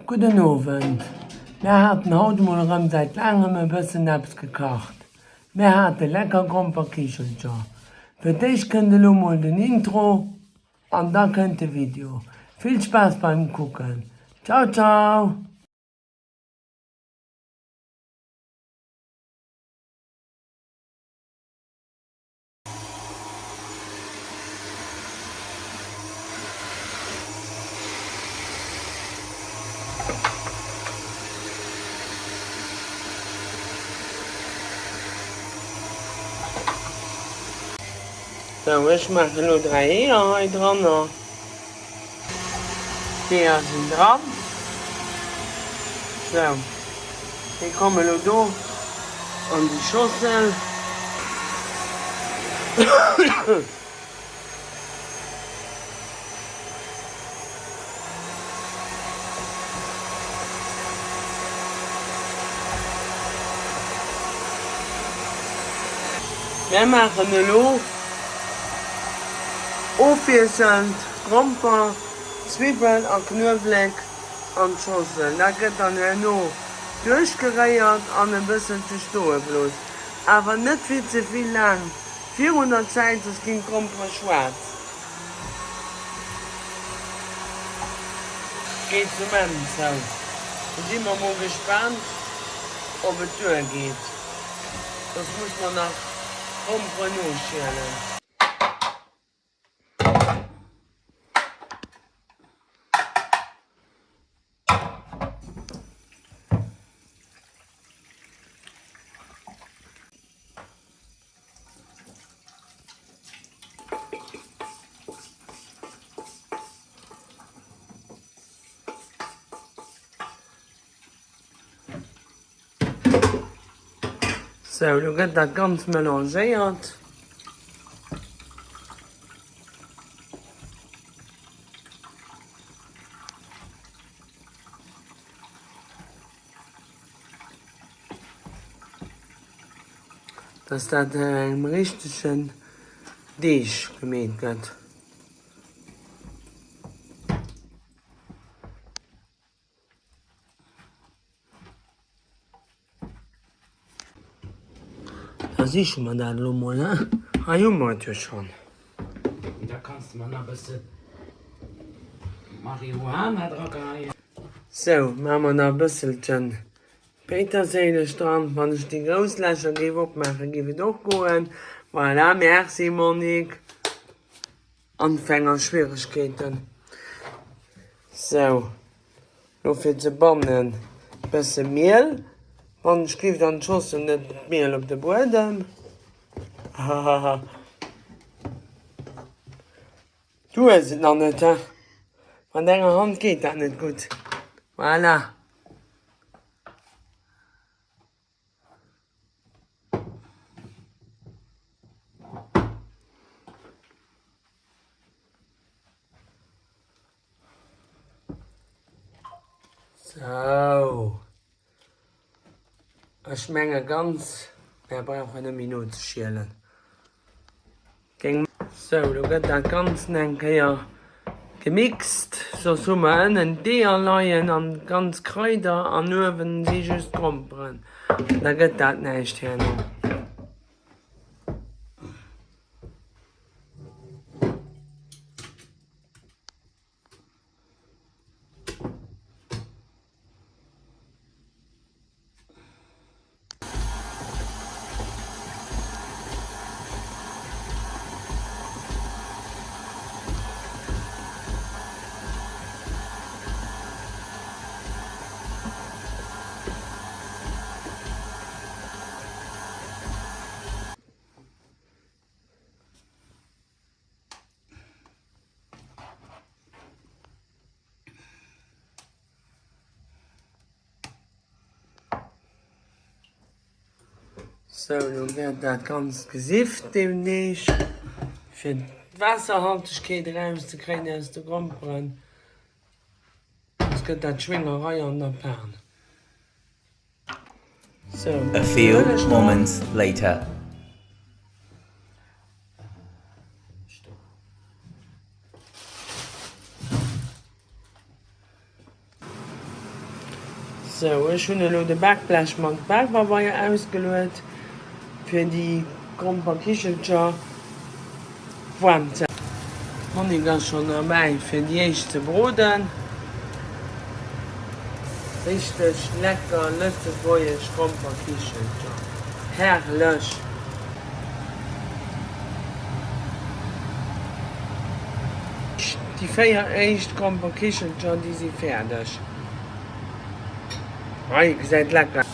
Gudden Owend. Mär haten haut mol erëm säit laangem e bëssen eppes gekacht. Mär hate lecker Gromperkichelcher. Fir d'éischt kënnt elo mol den Intro an da kënnt de Video. Vill Spaass beim kucken. Ciao ciao. Sou, ech maachen elo 3 Eeër hei dranner. D'Eeër sinn dran. Sou, déi kommen elo do an déi Schossel. Mär maachen elo ofwiesselnd Gromper, Zwiwwel a Knuewléck an d'Schossel. Dat gëtt dann herno duerchgeréiert an e bësselche stoe gelooss. Awer net vill ze vill laang virun der Zäit, soss ginn d'Grompere schwaarz. Geet zum Enn zou. Do si mer mol gespaant ob et duer geet, soss muss mer nach Gromperen noschielen. Sou, lo gëtt dat ganz melangéiert. Dass dat engem richtegen Deeg gemeet gëtt. Da siche mer dat elo mol, he? Hei hu mer et jo schonn. Da kanns de mer nach e bësse Marihuana dra geheien. Sou, maache mer nach e bësselchen Péiterséileg dran. Wann ech déi grouss Lächer géif opmaachen, géif et och goen. Voilà, merci Monique. Anfängerschwieregkeeten. Sou, lo fir ze bannen bësse Miel. Wann ech giff dann d'Schossel net d'Miel op de Buedem. Hahaha. Du hues et nach net, he? Mat enger Hand geet dat net gutt. Voilà. Sou. Ech menge ganz, mär brauchen net méi nozeschielen. Géing. Sou, lo gëtt dat Ganzen eng Kéier gemixt. Soss hu mer ënnen d'Eeër leien an ganz Kraider an uewen si just d'Gromperen. Da gëtt dat näischt herno. Sou, lo gëtt dat Ganzt gesifft deemnächst, fir d'Waasserhaltegkeet erauszekréien aus de Gromperen. Soss gëtt dat Schwéngerei an der Pan. Sou, A few Mëllech dran. moments later. Sou, ech hunn elo de Bakblech mat Bakpabeier ausgeluet, fir déi Gromperkichelcher waarm ze. D'Monique ass schonn derbäi fir déi éischt ze broden. Richteg lecker lëtzebuergesch Gromperkichelcher, herrlech! Déi 4 éischt Gromperkichelcher, déi si fäerdeg. Hei, gesäit lecker.